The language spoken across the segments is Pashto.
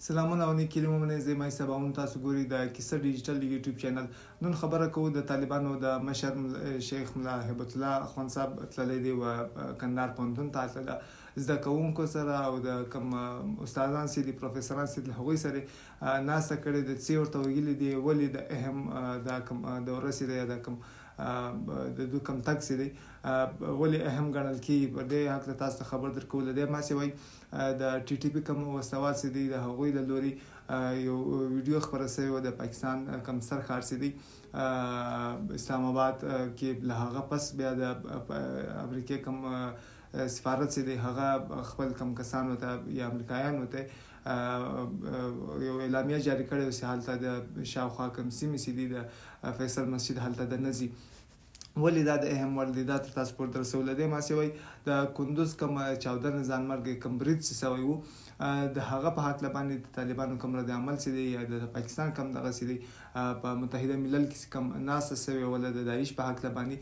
سلامونه او نیک هیلې ومنئ. زه یم سباوون، تاسو ګورئ د کیسه ډیجیټل یوټیوب چینل. نن خبره کوو د طالبانو د مشر شیخ ملا هبت الله اخوند صاحب تللی دی و کندهار پوهنتون ته، هلته د زده کوونکو سره او د کوم استادان چې دي، پروفیسران چې دي، هغوی سره ناسته کړې ده. څه ورته ویلي دي، ولې د اهم دا کوم دوره چې دی یا دا کوم د دوی کوم تګ چې دی ولې اهم ګڼل کېږي، پر دې هکله تاسو ته خبر درکوو. له دې ما سوی د ټي ټي پي کوم وسلوال چې دی د هغوی له لوري یو ویډیو خپره شوې وه د پاکستان کوم سر ښار چې دی اسلام آباد کې. له هغه پس بیا د امریکې کوم سفارت چې دی هغه خپل کوم کسانو ته یا امریکایانو ته یو اعلامیه جاري کړې وه چې هلته د شاوخوا کوم سیمې چې دي د فیصل مسجد هلته د نه ځي. ولې دا د اهم وړ دی، دا تر تاسو پورې درسول. له دې ما سوی د کندوز کوم چاودنه ځانمرګی کوم برید چې سوی وو د هغه په هکله باندې د طالبانو کوم رد عمل چې دی یا د پاکستان کوم دغه چې دی په متحده ملل کې کوم ناسته سوې وله د داعش په هکله باندې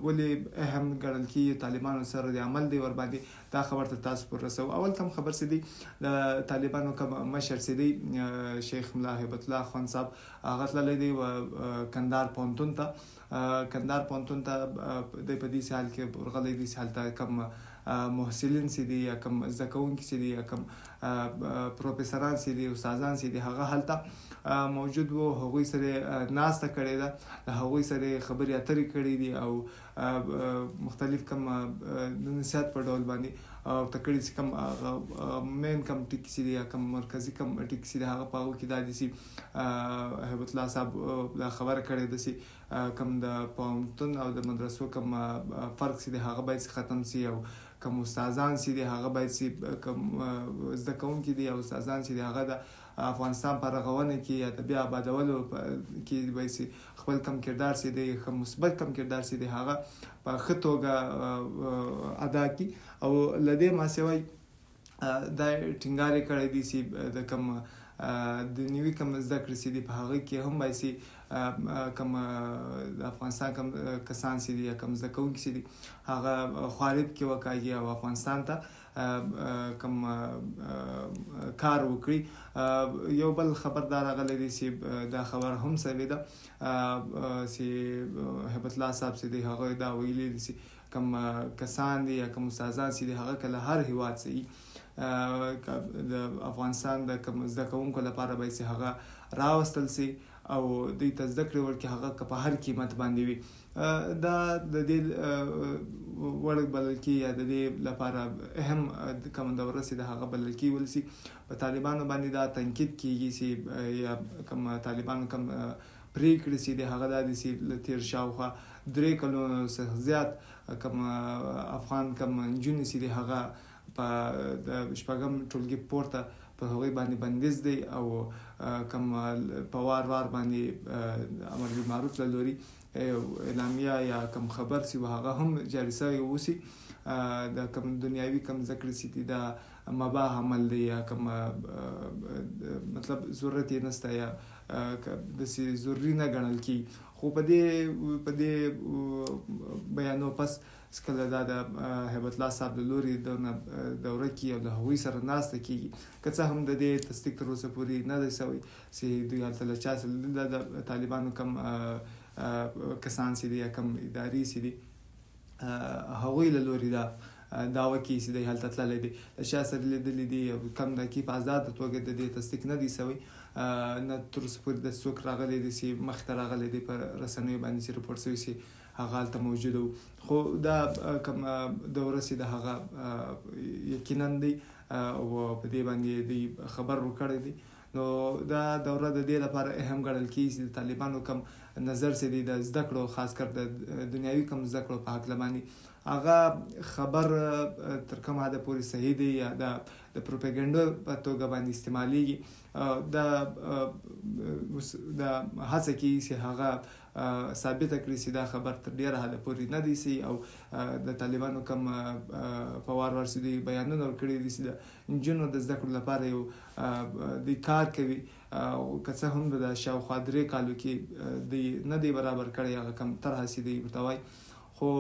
ولې اهم ګڼل کېږي، طالبانو سره رد عمل دی ورباندې، دا خبر تر تاسو پورې رسوو. اول کوم خبر چې دی د طالبانو کوم مشر چې دی شیخ ملا هبت الله اخوند صاحب هغه تللی دی و کندهار پوهنتون ته. کندهار پوهنتون ته دی په داسې حال کې ورغلی دی چې هلته کوم محصلین چې دي یا کوم زده کوونکي چې دي یا کوم پروفیسران چې دي، استادان چې دي، هغه هلته موجود وو. هغوی سره ناسته کړې ده، له هغوی سره خبرې اترې کړې دي او مختلف کوم د نصیحت په ډول باندې ورته کړي چې کوم مین کوم ټکي چې دي یا کوم مرکزي کوم ټکي چې دي هغه په هغو کې دا دي چې هبت الله صاحب دا خبره کړې ده چې کوم د پوهنتون او د مدرسو کوم فرق چې دی هغه باید ختم سي او کوم استادان چې دي هغه باید چې کوم زده کوونکي دي او استادان چې دي هغه د افغانستان په رغونه کې یا د بیا آبادولو کې باید چې خپل کوم کردار چې دی، ښه مثبت کوم کردار چې دی هغه په ښه توګه ادا کړي. او له دې ما سوی دا ټینګار یې کړی دی چې د کوم دنیوي کوم زده کړې چې دي په هغه کې هم باید چې کوم د افغانستان کوم کسان چې دي یا کوم زده کوونکي چې دي هغه خواري پکې وکاږي او افغانستان ته کوم کار وکړي. یو بل خبر دا راغلی دی چې دا خبر هم سوې ده چې هبت الله صاحب چې دی هغه دا ویلي دي چې کوم کسان دي یا کوم استادان چې دي هغه که له هر هیواد څخه د افغانستان د کوم زده کوونکو لپاره باید چې هغه راوستل سي او دوی ته زده کړې ورکړي، هغه که په هر قیمت باندې وي. دا د دې وړ بلل کېږي یا د دې لپاره اهم کوم دوره چې د هغه بلل کېږي. ولې چې په طالبانو باندې دا تنقید کېږي چې یا کوم طالبانو کوم پرېکړې چې دي هغه دا دي چې له تېر شاوخوا 3 کلونو څخه زیات کوم افغان کوم نجونې چې دي هغه په د شپږم ټولګي پورته پر هغوی باندې بندیز دی او کوم په وار وار باندې امر بالمعروف له لوري اعلامیه یا کوم خبر چې هغه هم جاري سوی اوسي د کوم دنیاوي کوم زده کړې چې دي دا مباح عمل دی یا کوم مطلب ضرورت یې نشته یا داسې ضروري نه ګڼل کېږي. خو په دې بیانو پس کله دا د هبت الله صاحب له لوري دونه دوره کې او له هغوی سره ناسته کېږي، که څه هم د دې تصدیق تر اوسه پورې نه دی سوی چې دوی هلته له چا سره د طالبانو کوم کسان چې دي یا کوم ادارې چې دي هغوی له لوري دا دعوه کېږي چې دی هلته تللی دی، له چا سره لیدلي دي او کوم د کې په ازاده توګه د دې تصدیق نه دی سوی، نه تر اوسه پورې داسې څوک راغلی دی چې مخې ته راغلی دی په رسنیو باندې چې رپورټ سوی چې هغه هلته موجود و. خو دا کوم دوره چې د هغه یقینا دی او په دې باندې دوی خبر ورکړی دی. نو دا دوره د دې لپاره اهم ګڼل کېږي چې د طالبانو کوم نظر چې دی د زده کړو، خاص کر د دنیاوي کوم زده کړو په هکله باندې هغه خبر تر کوم حده پورې صحیح دی یا د پروپاګنډو په توګه باندې استعمالیږي. دا دا هڅه کېږي چې هغه ثابته کړي چې دا خبر تر ډېره حده پورې نه دی صحیح او د طالبانو کوم په وار وار چې دوی بیانونه ورکړي دي چې د نجونو د زده کړو لپاره یو دوی کار کوي، که څه هم د شاوخوا 3 کالو کې دوی نه دی برابر کړی هغه کوم طرحه چې دوی ورته وایي، خو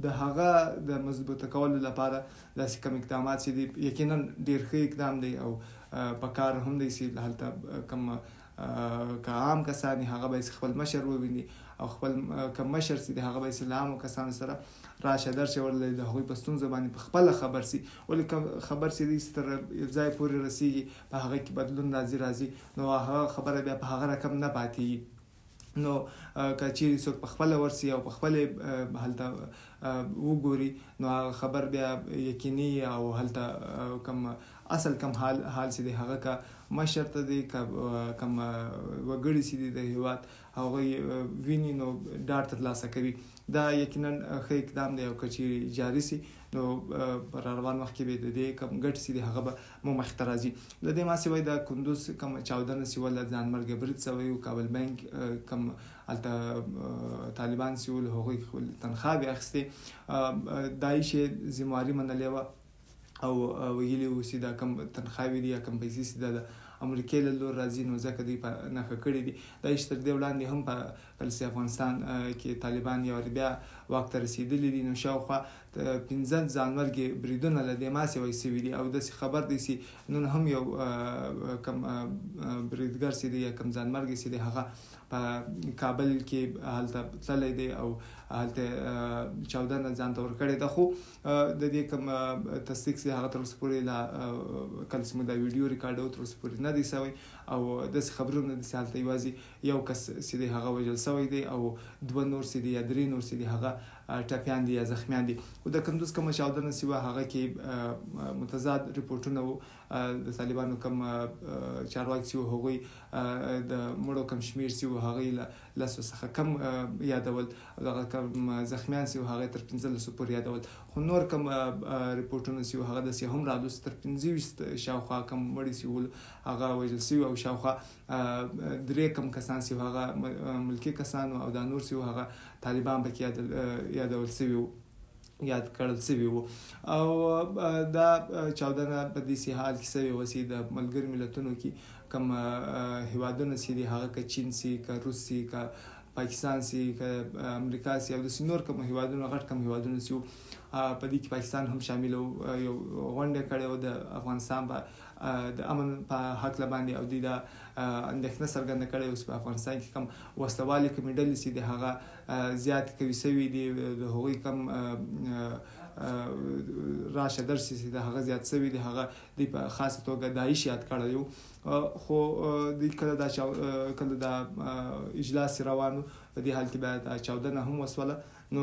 د هغه د مضبوطه کولو لپاره داسې کوم اقدامات چې دي یقینا ډېر ښه اقدام دی او په کار هم دی چې هلته کوم که عام کسان هغه به خپل مشر وویني او خپل کوم مشر چې د هغه به له عامو کسانو سره راشه درشه ولري، د هغوی په ستونزو باندې په خپله خبر سي. ولې خبر سي، دی تر یو ځای پورې رسیږي، په هغه کې بدلون راځي، نو هغه خبره بیا په هغه رقم نه پاتېږي. نو که چیرې څوک په خپله ورسي او په خپله هلته وګوري، نو هغه خبر بیا یقیني او هلته کوم اصل کوم حال چې دی، هغه که مشر ته دی، که کوم وګړي چې دی د هیواد، هغوی ویني، نو ډاډ ترلاسه کوي. دا یقینا ښه اقدام دی او که چیرې جاري سي، نو په روان وخت کې به د دې کوم ګټې سي، هغه به مو مخې ته راځي. له دې ماسوی د کندوز کوم چاودنه سي وله، ځانمرګی برید سوی و، کابل بانک کوم هلته طالبان سي ول، هغوی خپل تنخواوې اخیستې، داعش یې ذمهواري منلې وه او ویلي وو چې دا کوم تنخواوې دي یا کوم پیسې سي، دا د امریکې له لور راځي، نو ځکه دوی په نښه کړي دي. داعش تر دې وړاندې هم په کله چې افغانستان کې طالبان یو وار بیا واک ته رسېدلي دي، نو شاوخوا 5 ځانمرګي بریدونه له دې ماسوی سوي دي. او داسې خبر دی چې نن هم یو کوم بریدګر چې دی یا کوم ځانمرګی چې دی، هغه په کابل کې هلته تللی دی او هلته چاودنه ځان ته ورکړې ده. خو د دې کوم تصدیق چې هغه تر اوسه پورې لا، کله چې موږ دا ویډیو ریکارډو، تر اوسه پورې نه دی سوی. او داسې خبرونه دي چې هلته یوازې یو کس چې دی هغه وژل سوی دی او دوه نور چې دي یا درې نور چې دي هغه ټپیان دي یا زخمیان دي. خو د کندوز کومه چاودنه چې وه، هغه کې متضاد رپورټونه وو. د طالبانو کوم چارواکي چې وو، هغوی د مړو کوم شمېر چې وو، هغوی له 10 څخه کم یادول، دغه کوم زخمیان چې وو هغه تر 15 پورې یادول. خو نور کوم رپورټونه چې وو، هغه داسې هم رالوس تر 25 شاوخوا کوم مړي چې وو هغه وژل سوي او شاوخوا درې کوم کسان چې وو هغه ملکي کسان او دا نور چې وو هغه طالبان پکې یادول سوي وو، یاد کړل سوي وو. او دا چاودنه په داسې حال کې سوې وه چې د ملګرو ملتونو کې کوم هیوادونه چې دي، هغه که چین سي، که روس سي، که پاکستان سي، که امریکا سي او داسې نور کوم هیوادونه، غټ کوم هیوادونه سي، په دې کې پاکستان هم شامل و، یو غونډه کړې وه د افغانستان په د امن په هکله باندې. او دوی دا اندېښنه څرګنده کړې اوس په افغانستان کې کوم وسلهوالې کومې ډلې چې دي هغه زیات قوي سوي دي، د هغوی کوم راشه درشي چې د هغه زیات سوي دي. هغه دوی په خاصه توګه داعش یاد کړی و. خو دوی کله دا اجلاس روان و، په دې حال کې بیا دا چاودنه هم وسوله. نو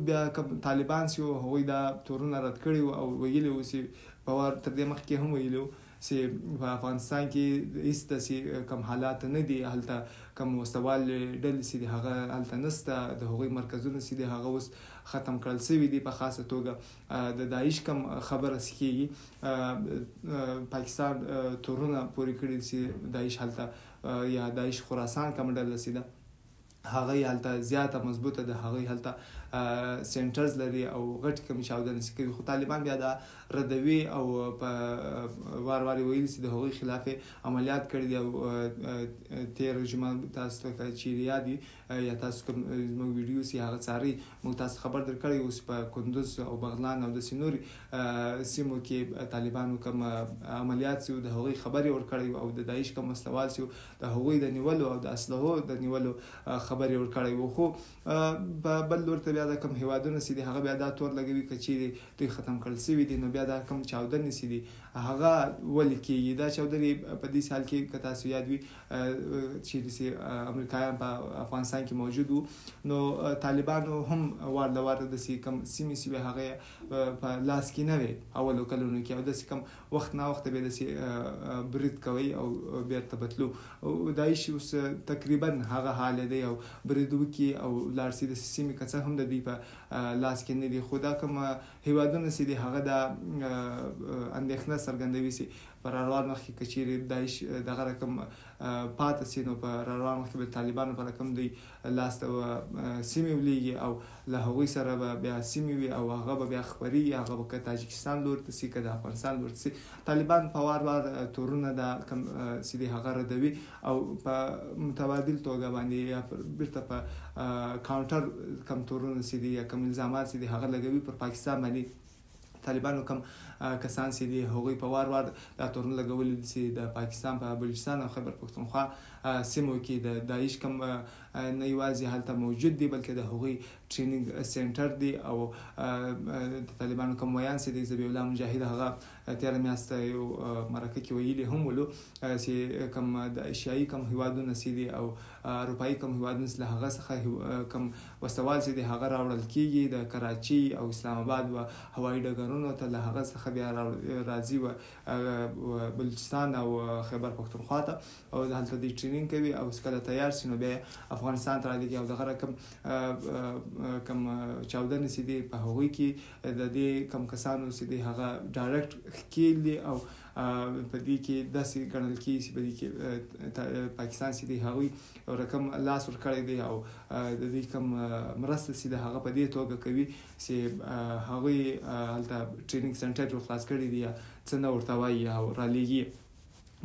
بیا کوم طالبان چې وو، هغوی دا تورونه رد کړي وو او ویلي وو چې په وار تر دې مخکې هم ویلي وو چې په افغانستان کې هیڅ داسې کوم حالات نه دي، هلته کوم وسلهوال ډلې چې دي هغه هلته نسته، د هغوی مرکزونه چې دي هغه اوس ختم کړل سوي دي. په خاصه توګه د داعش کوم خبره چې کېږي، پاکستان تورونه پورې کړي چې داعش هلته یا داعش خراسان کوم ډله چې ده هغه یې هلته زیاته مضبوطه ده، هغوی هلته centers لري او غټ کومې چاودنې چې کوي. خو طالبان بیا دا ردوي او په وار وار یې ویلي چې د هغوی خلاف یې عملیات کړي دي. او تېره جمعه تاسو ته که چیرې یاد وي یا تاسو کوم زموږ ویډیو سي هغه څارئ، موږ تاسو خبر درکړی اوس په کندوز او بغلان او داسې نورې سیمو کې طالبانو کوم عملیات سي د هغوی خبر یې ورکړی او د داعش کوم وسلهوال سي د هغوی د نیولو او د اسلحو د نیولو خبر یې ورکړی و. خو په بل لور ته بیا د کوم هیوادونه سي دي هغه بیا دا تور لګوي که چیرې دوی ختم کړل سوي دي، نو بیا دا کوم چاودنې سي دي هغه ولې کېږي؟ دا چاودنې په داسې حال کې، که تاسو یاد وي، چیرې چې امریکایان په افغانستان کې موجود وو، نو طالبانو هم وار له واره داسې کوم سیمې چې وې هغه په لاس کې نه وې اولو کلونو کې، او داسې کوم وخت نا وخته به داسې برید کوي او بیرته به تلو. داعش اوس تقریبا هغه حال دی او برید وکړي او لاړ سي داسې سیمې که څه هم د دوی په لاس کې نه دي. خو دا کوم هیوادونه چې دي هغه دا اندېښنه څرګندوي چې په روان وخت کې که چیرې داعش دغه رقم پاته سي، نو په روان وخت کې به طالبانو په رقم دوی لاس ته سیمې ولیږي او له هغوی سره به بیا سیمې وي او هغه به بیا خپریږي، هغه به که تاجکستان لور ته سي که د افغانستان لور ته سي. طالبان په وار وار تورونه دا کوم چې دي هغه ردوي او په متبادل توګه باندې یا بیرته په کاونټر کوم تورونه چې دي یا کوم الزامات چې دي هغه لګوي پر پاکستان باندې. طالبانو کوم کسان چې دي هغوی په وار وار دا تورونه لګولي دي چې د پاکستان په بلوچستان او خیبر پښتونخوا سیمو کې د داعش کوم نه یوازې هلته موجود دي بلکې د هغوی ټریننګ سنټر دی. او د طالبانو کوم ویاند چې دی ذبیح الله مجاهد هغه تېره میاشت یو مرکه کې ویلي هم ولو چې کوم د ایشیایي کوم هیوادونه چې دي او اروپایي کوم هیوادونه چې له هغه څخه کوم وسلوال چې دي هغه راوړل کیږي د کراچي او اسلام آباد و هوایي ډګرونو ته، له هغه څخه بیا راځي و بلوچستان او خیبر پښتونخوا ته او هلته دوی ټریننګ کوي او چې کله تیار شي نو بیا افغانستان ته رالیږي. او دغه رقم کوم چاودنې چې دي په هغوی کې د دې کوم کسانو چې دي هغه ډایرکټ ښکیل دي او په دې کې داسې ګڼل کېږي چې په دې کې پاکستان چې دی هغوی یو رقم لاس ورکړی دی او د دوی کوم مرسته چې د هغه په دې توګه کوي چې هغوی هلته ټریننګ سنټر ور خلاص کړی دی یا څه نه ورته وایي او رالیږي.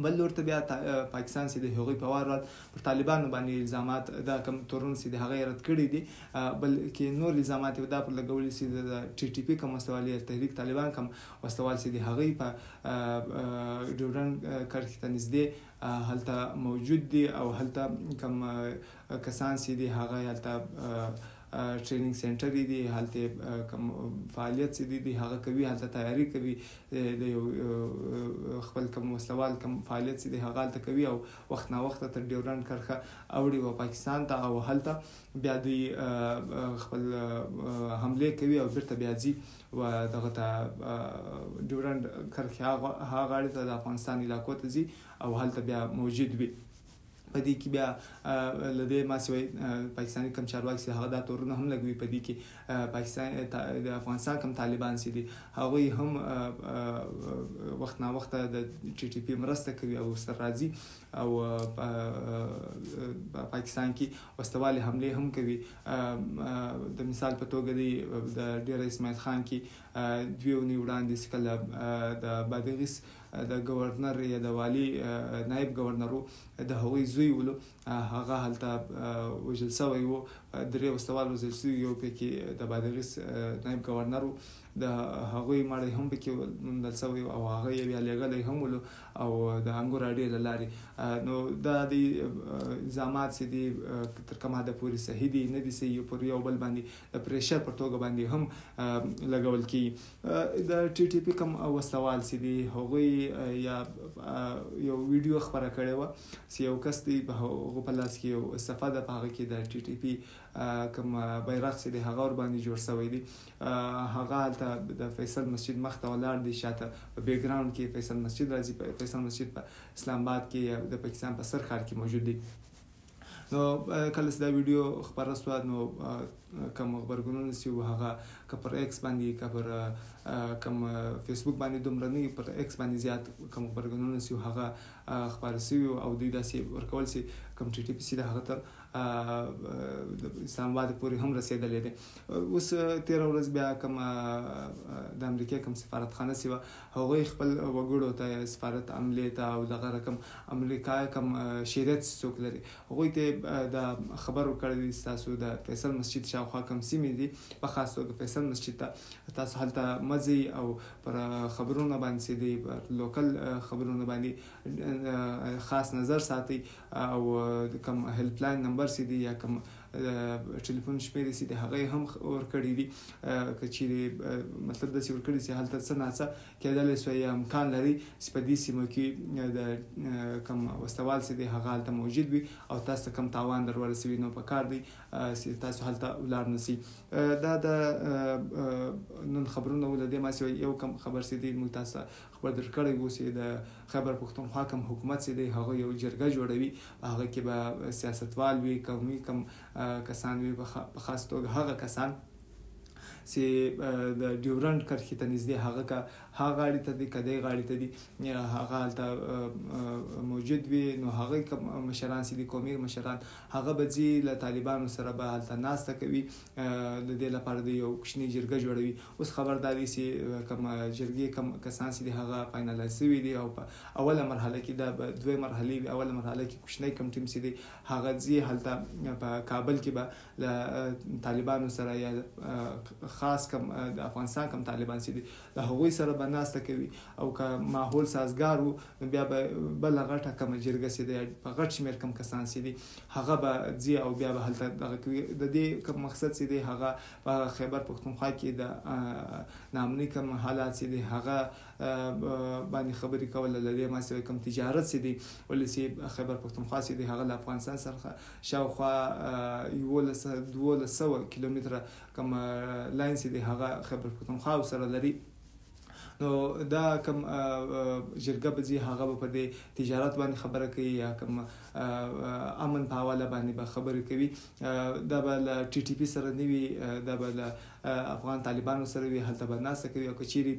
بل لور ته بیا پاکستان چې د هغوی په وار وار پر طالبانو باندې الزامات دا کوم تورونه چې د هغه یې رد کړي دي، بلکې نور الزامات یې دا پر لګولي چې د ټي ټي پي کوم وسلوال یا تحریک طالبان کوم وسلوال چې د هغوی په ډیورنډ کرښې ته نږدې هلته موجود دي او هلته کوم کسان چې دي هغه هلته ټریننګ سنټر دي، هلته کوم فعالیت چې دي هغه کوي، هلته تیاری کوي د یو خپل کوم وسلوال کوم فعالیت چې دي هغه هلته کوي او وخت نا وخته تر ډیورنډ کرښه اوړي و پاکستان ته او هلته بیا دوی خپل حملې کوي او بیرته بیا ځي و دغه ته ډیورنډ کرښې هغه غاړې ته د افغانستان علاقو ته ځي او هلته بیا موجود وي. په دې کې بیا له دې ما سوی پاکستاني کوم چارواکي چې هغه دا تورونه هم لګوي په دې کې پاکستان د افغانستان کوم طالبان چې دي هغوی هم وخت نا وخته د ټي ټي پي مرسته کوي او سره راځي او پاکستان کې وسلوالې حملې هم کوي. د مثال په توګه دی د ډېره اسماعیل خان کې دوې اونۍ وړاندې چې کله د بادغیس د ګورنر یا د والي نایب ګورنر و د هغوی زوی ولو هغه هلته وژل شوی و، درې وسلوال وژل شوي، یو پکې د بادغیس نایب ګورنر و، د هغوی مړی هم پکې موندل شوی او هغه یې بیا لېږلی هم ولو او د انګور اډې له لارې. نو دا د الزامات چې دي تر کوم حده پورې صحیح دي نه دي صحیح، پر یو بل باندې د پریشر پر توګه باندې هم لګول کېږي. د ټي ټي پي کوم وسلوال چې دي هغوی یا یو ویډیو خپره کړې وه چې یو کس دی په هغو په لاس کې یو صفحه ده، په هغه کې د ټي ټي پي کوم بیرغ چې دی هغه ورباندې جوړ شوی دی، هغه هلته د فیصل مسجد مخته ولاړ دی، شاته په بیکګراوند کې فیصل مسجد راځي. فیصل مسجد په اسلام آباد کې د پاکستان په سر ښار کې موجود دی. نو کله چې دا ویډیو خپره شوه نو کوم غبرګونونه چې وو هغه که پر ایکس باندې که پر کوم فیسبوک باندې دومره نه، پر ایکس باندې زیات کوم غبرګونونه چې وو هغه خپاره شوي وو او دوی داسې ورکول چې کوم ټي ټي پي چې د هغه تر اسلام آباد پورې هم رسېدلی دی. اوس تېره ورځ بیا کوم د امریکې کوم سفارتخانه چې وه هغوی خپل وګړو ته سفارت عملې ته او دغه رقم امریکا کوم شریعت چې څوک لري هغوی ته دا خبر ورکړی دی چې تاسو د فیصل مسجد شاوخوا کوم سیمې دي په خاص توګه فیصل مسجد ته تاسو هلته مه ځئ او پر خبرونو باندې چې دی پر لوکل خبرونو باندې خاص نظر ساتئ او کوم هیلپ لاین نمبر چې دی یا کوم ټلیفون شمېرې چې دی هغه یې هم ورکړي دي، که چیرې مطلب داسې ورکړي چې هلته څه ناڅه کېدلی شوی یا امکان لري چې په دې سیمو کې د کوم وسلوال چې دی هغه هلته موجود وي او تاسو ته کوم تاوان در ورسوي، نو په کار دی چې تاسو هلته ولاړ نه شئ. دا د نن خبرونه وو. له دې ما سوی یو کم خبر چې دی موږ تاسو ته خبر درکړی وو چې د خیبر پښتونخوا کوم حکومت چې دی هغه یو جرګه جوړوي، په هغه کې به سیاستوال وي، قومي کوم کسان وي، په خاص توګه هغه کسان چې د ډیورنډ کرښې ته نږدې هغه که هغه غاړې ته دي که دی غاړې ته دي هغه هلته موجود وي، نو هغه کوم مشران چې دي قومي مشران هغه به ځي له طالبانو سره به هلته ناسته کوي، د دې لپاره د یو کوچنۍ جرګه جوړوي. اوس خبر دا دی چې کوم جرګې کوم کسان چې دي هغه فاینلایز شوي دي او په اوله مرحله کې دا به دوې مرحلې وي. اوله مرحله کې کوچنی کوم ټیم چې دی هغه ځي هلته په کابل کې به له طالبانو سره یا خاص کوم د افغانستان کوم طالبان چې دي له هغوی سره به ناسته کوي، او که ماحول سازګار وو نو بیا به بله غټه کومه جرګه چې دی، په غټ شمېر کوم کسان چې دي هغه به ځي او بیا به هلته دغه کوي. د دې کوم مقصد چې دی هغه په خیبر پښتونخوا کې د ناامنۍ کوم حالات چې دي هغه باندې خبرې کول، له دې ما سره کوم تجارت چې دی، ولې چې خیبر پښتونخوا چې دی هغه له افغانستان سره شاوخوا 11 1200 کیلومتره کوم لاین چې دی هغه خیبر پښتونخوا سره لري. نو دا کوم جرګه به ځي هغه به په دې تجارت باندې خبره کوي یا کوم امن په حواله باندې به خبرې کوي. دا به له ټي ټي پي سره نه وي، دا به له افغان طالبانو سره وي، هلته به ناسته کوي. او که چیرې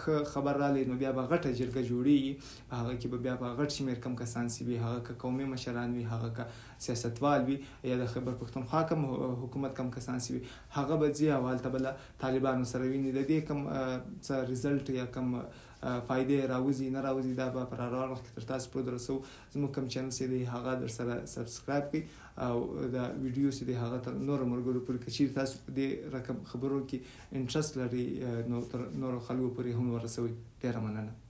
ښه خبر راغلی نو بیا به غټه جرګه جوړیږي، په هغه کې به بیا په غټ شمېر کم کسان چې وي، هغه که قومي مشران وي، هغه که سیاستوال وي، یا د خیبر پښتونخوا کوم حکومت کم کسان چې وي هغه به ځي او هلته به له طالبانو سره ویني. د دې کوم څه ریزلټ یا کوم فایدې راوځي نه راوځي دا به په روان وخت کې تر تاسو پورې درسوو. زموږ کوم چینل چې دی هغه در سره سبسکرایب کړئ او دا ویډیو چې دی هغه تر نورو ملګرو پورې، که چیرې تاسو په دې رقم خبرو کې انټرست لرئ نو تر نورو خلکو پورې هم ورسوئ. ډېره مننه.